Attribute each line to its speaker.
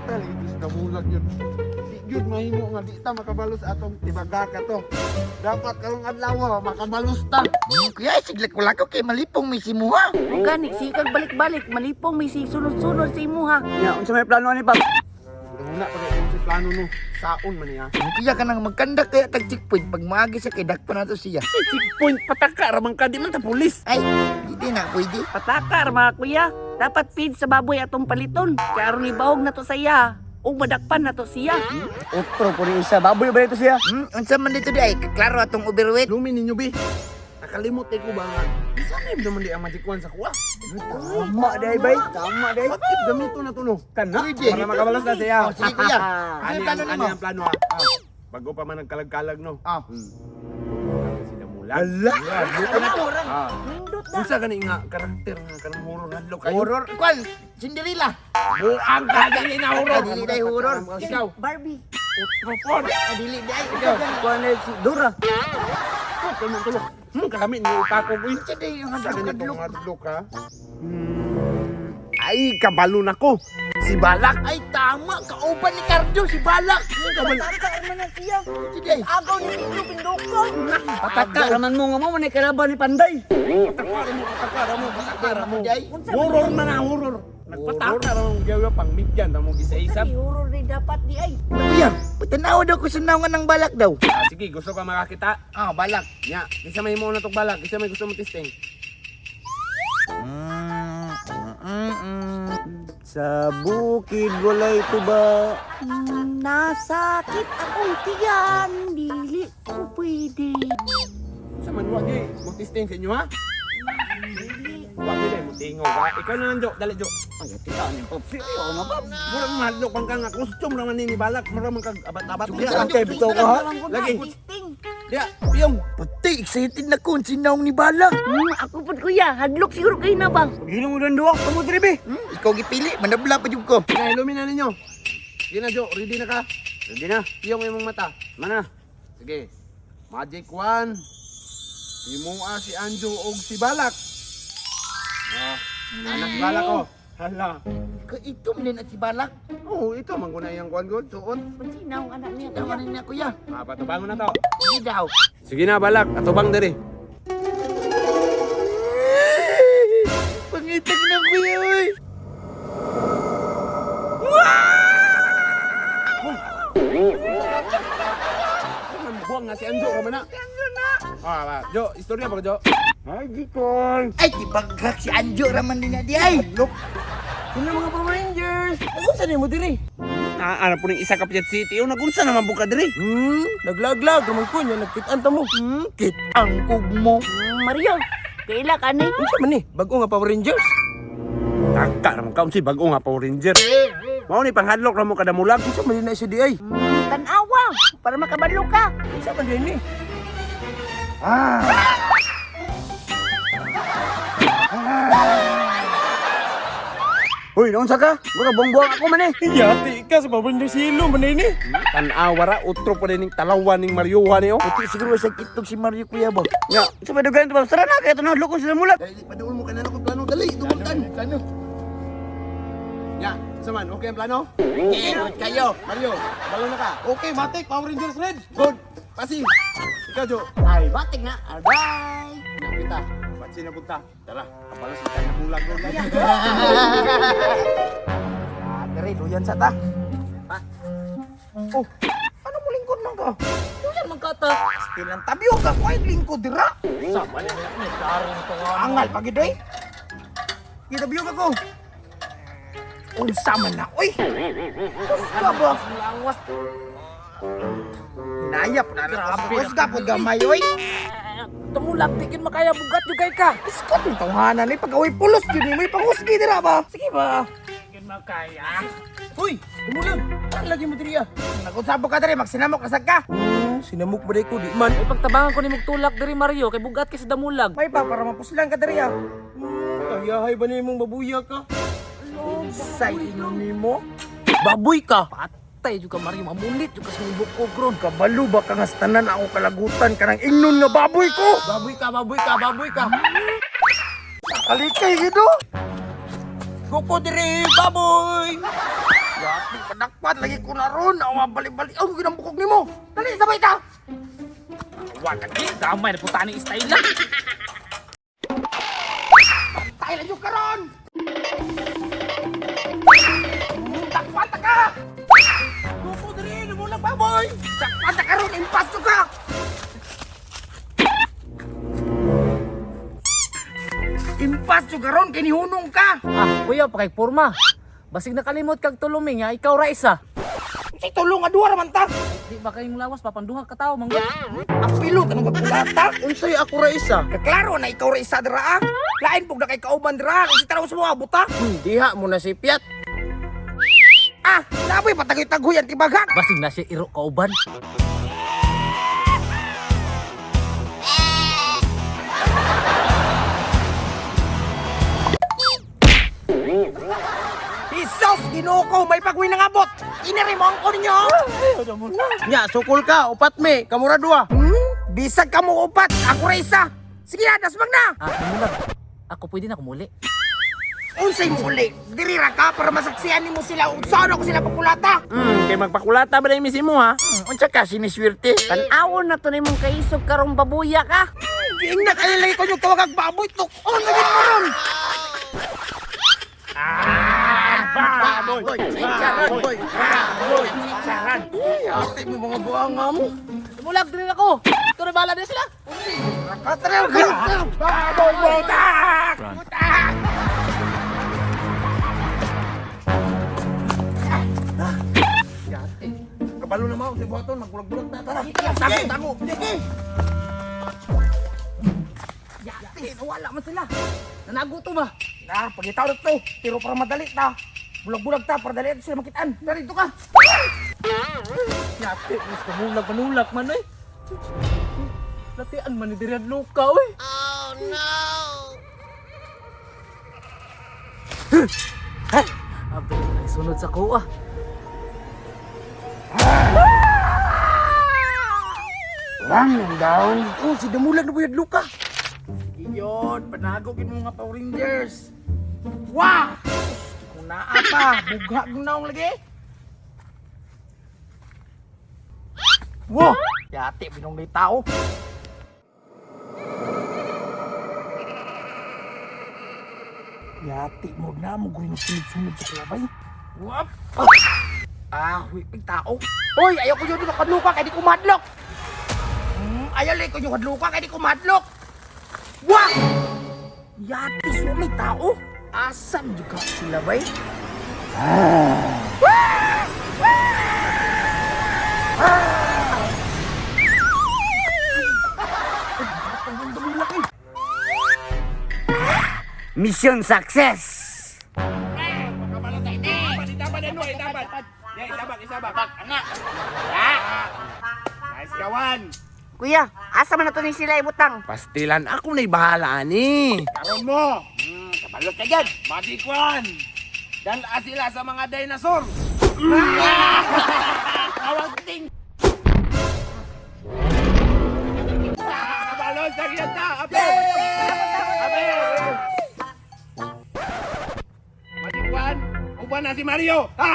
Speaker 1: Basta lagi ito sa damulag yun. Di yun mahimo nga di ta makabalos atong tibaga ka to. Dapat karong adlaw makabalos ta.
Speaker 2: Kuya, sigla ko lang ko kay malipong may simuha.
Speaker 3: Ug gani sige kag balik-balik malipong may si sunod-sunod sa imuha.
Speaker 4: Nya, unsa may plano ni Pap?
Speaker 1: Una pa kay si plano no. Saon man niya.
Speaker 2: Kuya ka nang magkanda kaya tag checkpoint pag maagi sa kay dakpan nato siya.
Speaker 5: Si checkpoint pataka ra man ka di man ta pulis.
Speaker 2: Ay, di na pwede.
Speaker 3: Patakar mga kuya. Dapat feed sa baboy atong paliton. Kay aron ibawog na to sa iya. Ug madakpan na to siya.
Speaker 4: Otro po ni isa. Baboy ba ito siya?
Speaker 2: Unsa man dito di ay klaro atong overweight.
Speaker 1: Lumi ninyo bi. Nakalimot eh ko ba nga. Isa na naman di ang magic wand sa kuha.
Speaker 4: Tama day bay. Tama day.
Speaker 1: What if gamito na to no?
Speaker 4: Kana.
Speaker 2: Pwede.
Speaker 1: Para makabalos na siya.
Speaker 2: Oh, sige kuya. Ano
Speaker 1: Ani
Speaker 2: yung plano
Speaker 1: ang, ani
Speaker 2: nimo?
Speaker 1: ang plano ha. Bago pa man nagkalag-kalag no. Si Damulag.
Speaker 4: Ala.
Speaker 1: Ah.
Speaker 3: Nindot na.
Speaker 1: Unsa gani nga karakter nga kanang horror hadlok kayo?
Speaker 2: Horror kwan, Cinderella.
Speaker 5: Buang ka dili na horror.
Speaker 2: Ah, dili day horror.
Speaker 1: Ikaw.
Speaker 3: Barbie.
Speaker 5: Otro
Speaker 2: Ah, dili day. Ikaw gani.
Speaker 4: Kuan na si Dora.
Speaker 1: Tulong tulong. Kalami ni upako ko.
Speaker 2: Unsa day yung
Speaker 1: Sa
Speaker 2: hadlok
Speaker 1: ganitong
Speaker 2: hadlok?
Speaker 1: hadlok ha. Ay, kabalo na ko. Si Balak.
Speaker 2: Ay tama, kauban ni Cardo si Balak.
Speaker 3: Pataka man na siya.
Speaker 2: Unsa day?
Speaker 3: Agaw ni Pedro Pindukon.
Speaker 4: Pataka raman mo nga mo man kalaban ni Panday.
Speaker 1: Patakara mo, patakara mo, patakara mo.
Speaker 2: Day.
Speaker 5: Horror man na horror. Nagpataka
Speaker 1: ra mong gawa pang migyan ta mo gisa-isa.
Speaker 3: Ay, horror ni dapat di ay.
Speaker 2: Kuya, patanaw daw ko sa naungan ng Balak daw.
Speaker 1: Ah, sige, gusto ka makakita?
Speaker 2: Ah, Balak.
Speaker 1: Nya, kinsa may mo na tog balak, kinsa may gusto mo testing.
Speaker 4: Sa bukid walay tuba.
Speaker 3: Nasakit akong tiyan, dili ko pwede.
Speaker 1: Sa man wa gyud mo testing sa inyo ha?
Speaker 3: Dili.
Speaker 1: Wa gyud mo tingo ka. Ikaw na lang Jo, dali Jo.
Speaker 4: Ay, tika ni Pap. Ay, ako na Pap.
Speaker 1: Mura man hadlok pang ka nga costume ra man ni balak, mura man kag abat-abat.
Speaker 2: Sige,
Speaker 1: Diya,
Speaker 4: Okay, bitaw ka ha.
Speaker 1: Lagi.
Speaker 3: Testing.
Speaker 1: Diya, piyong.
Speaker 2: Pati, excited na ko. Ang sinaong ni Balak.
Speaker 3: Ako pod kuya, hadlok siguro kayo na ba?
Speaker 4: Pagilong mo lang duwa. Kamo diri be.
Speaker 2: Ikaw gipili, manabla pa jud ko.
Speaker 1: Na ilumi na ninyo. Sige na Jo, ready na ka?
Speaker 4: Ready na.
Speaker 1: Piyong imong mata.
Speaker 4: Mana?
Speaker 1: Sige. Magic one. Himuha si Anjo og si Balak. Ah, anak si Balak oh. Hala.
Speaker 2: Kaitom din at si Balak.
Speaker 1: Oh, ito man guna iyang kuan god, suot.
Speaker 3: Pansinaw ang anak niya
Speaker 2: Tama
Speaker 3: kuya.
Speaker 2: na niya kuya.
Speaker 1: Ah, patubangon na to.
Speaker 2: Sige daw.
Speaker 1: Sige na Balak, atubang diri.
Speaker 2: Pangitag na kuya, oy.
Speaker 1: Buang nga si Anjo ra man na. Si Anjo na. Ah, ba. Jo, istorya ba Jo?
Speaker 4: Ay, Gikoy.
Speaker 2: Ay, tibaghak si Anjo raman din na di ay.
Speaker 4: Look. Sino mga Power Rangers? Nagunsa ni mo diri?
Speaker 5: Ah, ana po ning isa ka Piat City. Oh, nagunsa naman buka diri.
Speaker 4: Naglaglag raman ko nya nagkit-an ta mo.
Speaker 2: Kit ang kug mo.
Speaker 3: Mario, kaila ka ni?
Speaker 4: Unsa man ni? Bag-o nga Power Rangers?
Speaker 5: Taka raman ka unsi bag-o nga Power Ranger. Mao ni panghadlok ra mo kada mulag.
Speaker 4: Unsa man ni na si DI?
Speaker 3: Tanawa, para makabalo ka.
Speaker 4: Unsa man din ni? Ah. Hoy, naunsa ka? Mura buang-buang ako man eh.
Speaker 5: Yati ka sa Power Rangers hilo man ini.
Speaker 1: Tan-awa ra utro pa ning talawan ning Marioha niyo.
Speaker 2: Puti siguro sa kitog si Mario kuya ba.
Speaker 4: Nya, unsa man dugayan to ba? Tara na kay tunod ko sila mulat.
Speaker 1: Dali, paduol mo kanano kong plano. Dali, dumugtan.
Speaker 2: Plano.
Speaker 1: Ya, unsa man? Okay ang plano?
Speaker 2: Okay, good kayo.
Speaker 1: Mario, balo na ka.
Speaker 5: Okay, matik Power Rangers red.
Speaker 1: Good. Pasi. Ikaw Jo.
Speaker 2: Ay, batik na. Alright.
Speaker 1: Na kita. Patsi na punta. Tara, kapalos kita na bulag ron.
Speaker 4: Ah, dere, duyan sa ta. Oh, ano mo lingkod man ka?
Speaker 3: Duyan man ka ta.
Speaker 4: Still ang tabiyo ka, kuhay lingkod dira.
Speaker 6: Sama na ni klaro to nga.
Speaker 4: Angal pag idoy. Kita biyo ka ko. Unsa man na, oy. Kusga ba?
Speaker 6: Lawas.
Speaker 4: Naya po na
Speaker 6: Grabe.
Speaker 4: Kusga po gamay, oy.
Speaker 6: Tumulag di kin makaya bugat jud kay ka.
Speaker 4: Iskot yung tawhanan ni pag away pulos yun ni may panghusgi dira ba? Sige ba?
Speaker 6: Kin makaya.
Speaker 4: Uy, kumulang. Ano lagi mo diri ah? Nagusabo ka diri, magsinamok na sad ka. Sinamok ba ko di man.
Speaker 6: Ay pagtabangan ko ni mugtulak diri Mario kay bugat kay sa damulag.
Speaker 4: May pa para mapuslan ka diri ah. Kayahay ba nimong babuya ka? Say nimo. Baboy ka.
Speaker 6: Patay jud ka Mario, mamulit jud ka sa imong bukog ron.
Speaker 4: Kabalo ba ka nga sa tanan ako kalagutan ka ng ingnon nga baboy ko?
Speaker 6: Baboy ka, baboy ka, baboy ka.
Speaker 4: Kalikay gito.
Speaker 6: Kuko diri, baboy.
Speaker 2: Grabe,
Speaker 4: Dakpat lagi ko na ron. Awa bali-bali. Aw, ginang bukog nimo. Dali sabay ta.
Speaker 6: Wa ka di damay na puta ni style lang.
Speaker 4: Patay lang yung karon. Dakpat ta ka. Duko diri, dumulag baboy. Dakpat ta karon, impasto ka. Impasto karon kay nihunong ka.
Speaker 6: Ah, kuya pa kay porma. Basig nakalimot kag tuluming ha, ikaw ra isa.
Speaker 4: Si tulong nga duha ra man ta.
Speaker 6: Di ba kayong lawas papanduha ka tawo mangga?
Speaker 4: Ang pilo tanong pagpulata.
Speaker 1: Unsay ako ra isa?
Speaker 4: Kaklaro na ikaw ra isa dira ah. Lain pug na kay kauban dira. Kung si taraw sa mga buta.
Speaker 1: Diha mo na si Piat.
Speaker 4: Ah, laboy patagoy-tagoy ang tibagak.
Speaker 6: Basig na siya iro kauban.
Speaker 4: Isos, Ginoo ko, may pagwin ng abot. Inere mo ang ko ninyo.
Speaker 1: Nya, sukol ka, upat me, kamura duha.
Speaker 4: Bisag ka mo upat, ako ra isa. Sige na, dasmag na.
Speaker 6: Ah, tumulag. Ako pwede na kumuli.
Speaker 4: Unsay mo uli? Diri ra ka para masaksihan nimo sila unsa ko sila pagkulata.
Speaker 5: Kay magpakulata ba na yung mo ha?
Speaker 2: Unsa ka siniswerte?
Speaker 3: Tan-awon na to nimong kaisog karong babuya ka.
Speaker 4: Giing na kayo lagi ko yung tawag ag baboy tukon na gid mo ron.
Speaker 1: Baboy! Baboy! Baboy!
Speaker 4: Ate mo mga buanga mo.
Speaker 6: Tumulag diri ako. Ito na bala din sila.
Speaker 4: Katraw ka.
Speaker 1: Baboy! Butak! Kabalo na mao, si buhaton, magbulag-bulag na, tara.
Speaker 4: Tago, tago. Sige. Yate, nawala man sila.
Speaker 6: Nanagutom ah.
Speaker 4: Na, pagitaw na to. Pero para madali ta. Bulag-bulag ta para dali sila makitaan. Narito ka.
Speaker 6: Yate, mas tumulag manulak man oy. Latian man ni diri luka oy. Oh no. Abe, ay sunod sa kuha.
Speaker 4: Oh, si Damulag na buyad luka.
Speaker 1: Iyon, panago gid mo nga Power Rangers.
Speaker 4: Wah! Sus, Kung naa pa, bugha kong naong lagi. Wow! Yate, binong na tao. Yate, mo na mo gawin sunod-sunod sa kulabay. Wap! Ah, huwipig tao. Hoy, ayaw ko yun dito kadluka, kaya di ko madlok. Ayaw ko yung kadluka, kaya di ko madlok. Wah! Yate, sumi tao. Asan juga sila bay?
Speaker 2: Mission success.
Speaker 1: Nice kawan.
Speaker 3: Kuya, asa man na to ni sila ibutang?
Speaker 5: Pastilan ako na'y bahala ani.
Speaker 1: Karon mo. Kabalos ka dyan. Magic one. Dala sila sa mga dinosaur. Awag ting. Kabalos na kita. Ape! Ape! Magic one. Uban na si Mario. Ha!